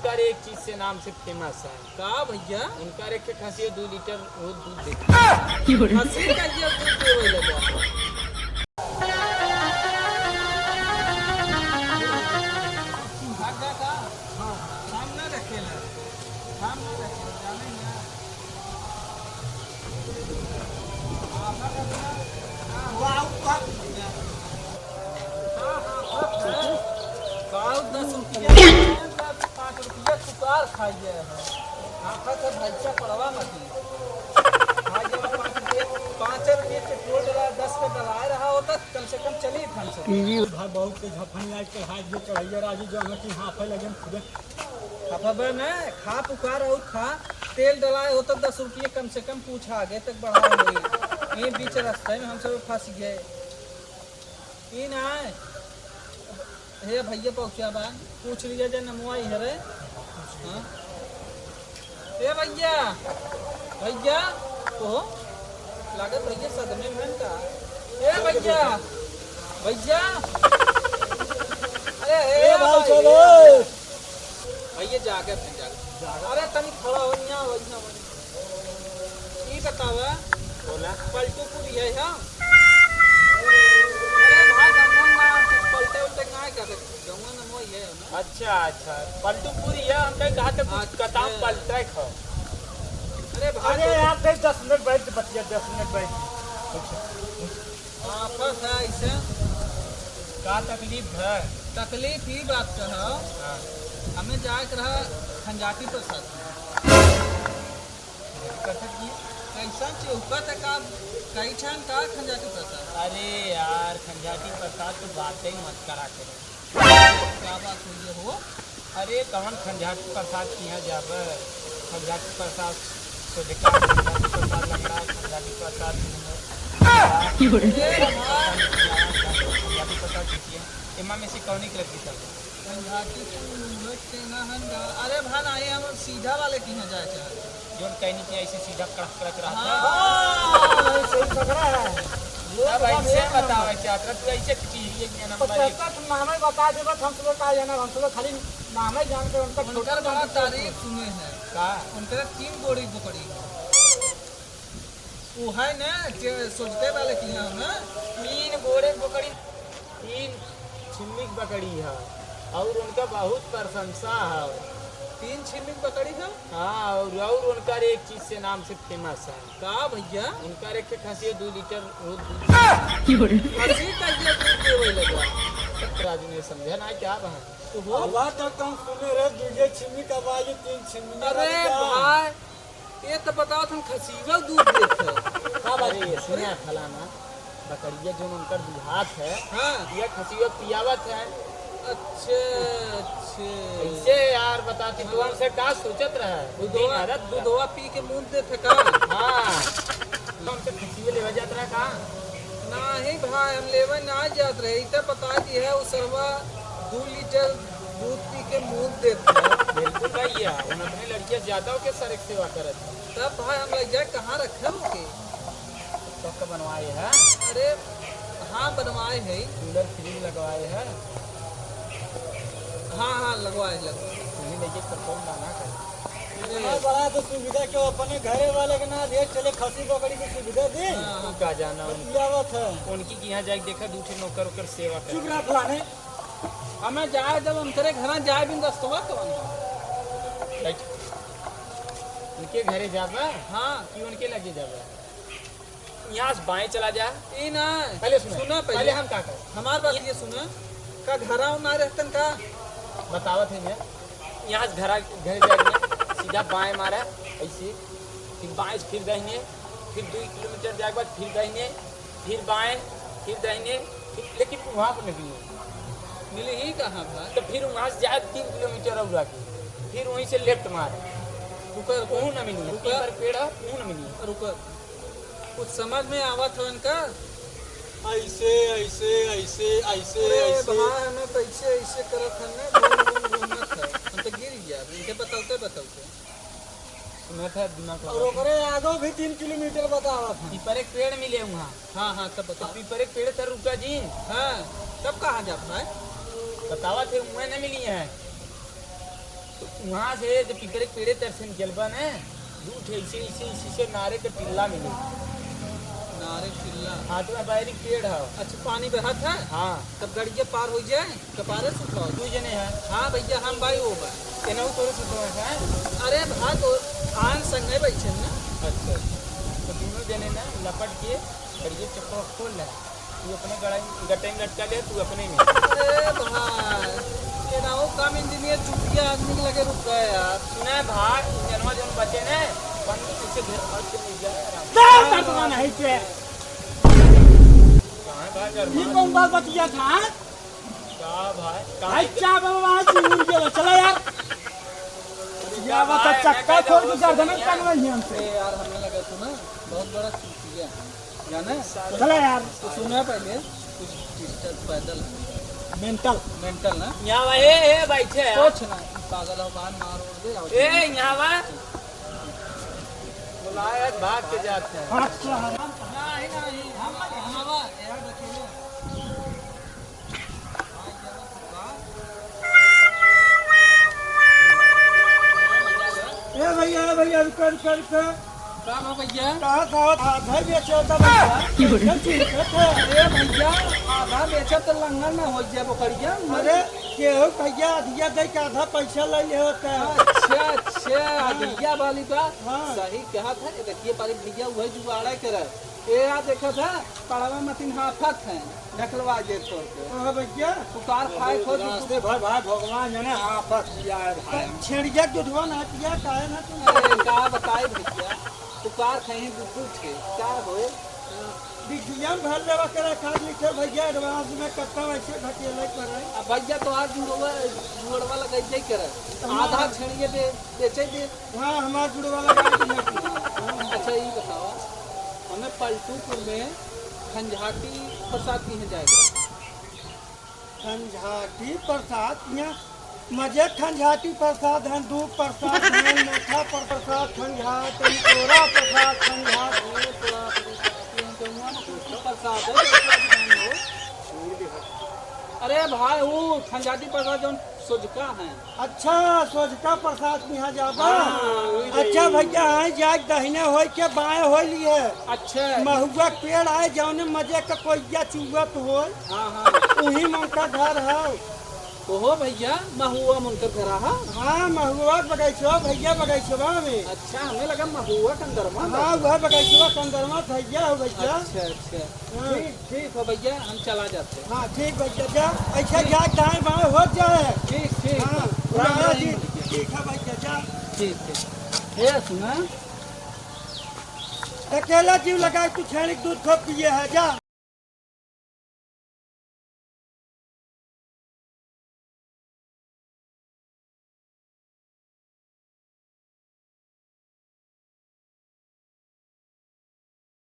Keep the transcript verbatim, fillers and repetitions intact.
पर एक चीज से नाम से फेमस है। का भैया? उनका एक ठे खसी दो लीटर रोज दूध देती है। खसी का ये दूध देवे लगा। भाग जा का? हाँ, सामने रखेला। सामने रखेला, जाने ना। पाँच रुपया चुकार खाई गया है। आफत है भैंसा पड़वा मती। खाई गया पाँच रुपया, पाँच रुपया पेट्रोल डला, दस का डलाए रहा होता, कम से कम चली हम सब। भाई बहुत के झफन लाइट के हाथ में चढ़ैया राजू जो हमें की हाफे लगे खुदे। खपबे न, खा पुकार और खा, तेल डलाए हो तो दस रुपये कम से कम पूछ आगे तक बढ़ा होई। ये बीच रास्ते में हम सब फंस गए। ई ना है। हे भैया पहुँचा बा, पूछ लिया जे नमवा ही है रे। हाँ? ए भैया, भैया, ओहो, लागत भैया सदमे में का। ए भैया, भैया, अरे ए ए भाई भाई, साहब, ए। भैया जाके अपने जाके। अरे तनी खड़ा हो, यहाँ हो, यहाँ हो। ई बतावा, बोला। पलटूपुर है हम। अरे भाई, गंगन ना, कुछ पलटे उलटे ना है क्या? गंगन ना मोई है ना? अच्छा, अच्छा, पलटूपुर ही है, हम कहीं कहा था कुछ अच्छा। कताम पलटे खा। अरे भाई, अरे तो यार, दस, दस मिनट बैठ के बतिया, दस मिनट बैठ। हाँ, बस है ऐसे। का तकलीफ है? तकलीफ ही बात का है। हाँ। हमें जाए के रहा खंजाटी प्रसाद। कैसा चौका तक आप कई छान का खंजाटी प्रसाद? अरे यार, खंजाटी प्रसाद तो बात ही मत करा करो। क्या बात हुई है हो? अरे कौन खंजाटी प्रसाद किहाँ जाबे? खंजाटी प्रसाद सोझका, खंजाटी प्रसाद लंगड़ा, खंजाटी प्रसाद ए भाई, खंजाटी प्रसाद जीतिए। एमा में से कौन एक लड़की सब? खंजाटी तू उलट के ना हन गा। अरे भाई, ना, ये हम सीधा वाले किहाँ जाए चाहत। जोन कहनी कि ऐसे सीधा कड़क कड़क रहता। हाँ। हाँ, सही पकड़ा है। वो अब तो ऐसे एक बताओ, नंबर। ऐसे अतरा तू ऐसे किसी ये क्या नंबर एक? पचहत्तर नाम ही बता देबे, हम सब का जाना, हम सब खाली नाम ही जानते, उनका उनकर छोटका बड़ा नाम तो तारीफ सुने हैं। का? उनकर तीन गोड़ी बोकड़ी है। वो है ना, जे सोझके वाले किहाँ ना? तीन गोड़ी बोकड़ी। तीन छिम्मिक बकरी है और उनका बहुत प्रशंसा है। तीन छिम्मिक बकरी है? हाँ, और, और उनका एक चीज से नाम से फेमस है। का भैया? उनका एक ठे खसी दो लीटर रोज दूध। खसी का ये दूध देवे लगा। राजू ने समझा ना क्या बहन? तो वो अब बात तो तुम सुने रहे, दूजे छिम्मी का बाजू तीन छिम्मी का अरे बाजू का। भाई, ये तो बताओ तुम खसीवा दूध देत हो। का बात अरे, है? सुना फलाना, बकरिया जो उनकर दुहात है, हाँ। ये खसीवा पियावत है। अच्छा, अच्छा। ऐसे यार बताती, हाँ। तो हमसे का सोचत रहा? दुधवा, दिन रात का। दुधवा पी के मुंह देत है का? हाँ। तो हमसे खसीवा लेवा जात रहा का? नाही भाई, हम लेवे ना जात रहे। इतना बता दी है, वो सरवा दो लीटर दूध पी के मुंह देत है। बिल्कुल भैया, उन अपने लड़कियां ज्यादा होके सर एक सेवा करत है। तब भाई हम लग जाए, कहाँ रखे हो के? सबका बनवाए है। अरे हाँ, बनवाए है। कूलर फ्रिज लगवाए है। हाँ, हाँ, लगवाए, लगवाए। तुम्ही लेके परफॉर्म ना, ना करे। अरे। इतना बड़ा तो सुविधा क्यों अपने घरे वाले के ना दे, चले खसी बकरी की सुविधा दी। हाँ, हाँ। तू का जाना उन-, बतियावत है। उनकी की यहाँ जाके देखा, दू ठे नौकर ओकर सेवा करे। चुप रह फलाने। हमें जाए, जब उनकरे घरा जाए बिन रस्तवा कवन है? बैठ। उनके घरे जाबा? हाँ। कि उनके लगे जाबा? यहाँ से बाएं चला जा। ई ना। पहले सुनो। सुना पहले। पहले हम का करें? हमार बात ये सुना, का घरा ना रहतन का? बतावत है मैं। यहाँ से घरा, घर जाए के ना, सीधा बाएं मारा, ऐसे, फिर बाएं से फिर दाहिने, फिर दो किलोमीटर जाए के बाद फिर दाहिने, फिर बाएं, फिर दाहिने, फिर, लेकिन वहाँ पर नहीं मिली। मिली ही कहाँ भाई? तो फिर वहाँ से जाए तीन किलोमीटर और आगे, फिर वहीं से लेफ्ट मार। रुका, रुका। वहूँ ना मिली। रुका। पीपर पेड़ है, वहूँ ना मिली। रुका। कुछ समझ में आवत हवन का? ऐसे, ऐसे, ऐसे, ऐसे, अरे ऐसे। भाई, हमें तो ऐसे, ऐसे करत हन ना, घूम, घूम, घूमत है। हम तो गिर गया, इनके बतौते, बतौते। सुनत है, दिमाग और लगा। ओकरे आगो भी तीन किलोमीटर बतावत है। पीपर एक पेड़ मिले वहाँ। हाँ, हाँ, तब बताओ। पीपर एक पेड़ तर रुका जी। हाँ, तब कहाँ जात है? बतावत है, वहाँ न मिली है। वहाँ से जब पीपरे के पेड़े तर से निकलबा ने, दू ठे इसे, इसे, इसे, इसे नारे के टिल्ला मिले। नारे के टिल्ला? हाँ, तो वह बाहरी पेड़ है। अच्छा, पानी बहत है? हाँ। तब गड़िया पार हो जाए, कपारे से उठाओ। दू जने हैं। हाँ भैया, हम भाई वो बा। केनाऊ तोरे से तो है? अरे भाई, तो आन संग में बैठे हैं ना। अच्छा, अच्छा। तो दोनों जने ना लपट के गड़िया चक्का खोल ले। तू अपने गड़ाई, गट्टे में लटका ले, तू अपने में। अरे भाई, केनाऊ कम इंजीनियर चुतिया आदमी के लगे रुक गए यार। सुना है भाई, इंजनवा जौन बचे ने, बंद पीछे घर भर के ले जाए आराम से। चल, तब नहीं के। कहाँ है भाई, ये गरमा? कौन बात बतिया था? का भाई? का भाई, क्या बाबा, आज उड़ गया, चला यार। अरे या क्या बात है, भाई, चक्का मैं क्या खोल के करूँ, गर्दन में सुनिए। टंगवा ही हमसे। ए यार, हमें लगा तू ना बहुत बड़ा चूतिया है, जाने? चला यार। तो सुना पहले, कुछ डिजिटल पैदल है। मेंटल। मेंटल ना? यहाँ भाई, ए, ए, बैठे यार। कुछ ना, पागल हो, बाहर मार उड़ दे, आओ। ए, यहाँ बा। बुलाए, आज भाग के जाते हैं। हाँ, तो हराम। नहीं, नहीं, हम, हम, हम, यार, बच्चे। ए भैया, ए भैया, रुका, रुका, रुका। का बा भैया? कहाँ, कहाँ? आधा बेचे होता भैया। कैसे चीज है? अरे भैया, आधा बेचे तो लंगड़ ना हो जाए बोकरिया। अरे, केहू भैया अधिया दे के आधा पैसा ले ले होता है। अच्छा, अच्छा, हाँ। अधिया वाली बात। हाँ। सही कहा था, ये देखिए, बारी भैया वही जुगाड़ा करे। ए, आ देखत है, पड़वा मतिन हाफत है, ढकलवा जे तोर के। हाँ भैया। पुकार खाए खो रास्ते भर भाई भगवान जाने हाफत किया है भाई। तो छेड़िया के दुधवा ना पिया, काहे ना तू? अरे, का बताई भैया, पुकार खाई दूध दूध के, का होए? बिटिया में भर लेवा करे, खाद लिखे भैया, एडवांस में कत्ता वैसे ढकेले करे। अब भैया तो आज जुड़वा, जुड़वा लगाई जाई करे। हाँ। आधा छेड़िए दे, बेचे दे। हाँ, हमार जुड़वा लगा के नहीं। अच्छा, ये बताओ, हमें पलटूपुर में खंजाटी प्रसाद किहाँ जाएगा? खंजाटी प्रसाद यहाँ मजे खंजाटी प्रसाद हैं, दूध प्रसाद हैं, मोथा पर प्रसाद खंजाट, तोरा प्रसाद खंजाट। अरे बाप रे बाप, ये तो वहाँ कुछ प्रसाद है, प्रसाद नहीं हो। अरे भाई, वो खंजाटी प्रसाद जौन सोझका है। अच्छा, सोझका प्रसाद के यहाँ जाबा? हाँ, वही अच्छा रही। भैया, हाँ, जाए दहिने होई के बाएं होई लिए। अच्छा। महुआ के पेड़ आए, जौने मजे के कोइया चुअत होई। हाँ, हाँ। उही में उनका घर है। ओहो भैया, महुआ में उनकर घर है? हाँ, महुआ बगैचवा, भैया बगैचवा में। अच्छा, हमें लगा महुआ के अंदर में। हाँ, वह बगैचवा के अंदर में भैया हो भैया। अच्छा, अच्छा। हाँ। ठीक, ठीक हो भैया, हम चला जाते हैं। हाँ, ठीक भैया, जा, ऐसे ठीक। जा, दाएं बाएं हो जाए। ठीक, ठीक। हाँ, राम राम राम जी। भैया। ठीक है भैया, जा। ठीक, ठीक। ए, सुना? अकेला जीव लगाए, तू छेड़ी के दूध खूब पिए है, जा।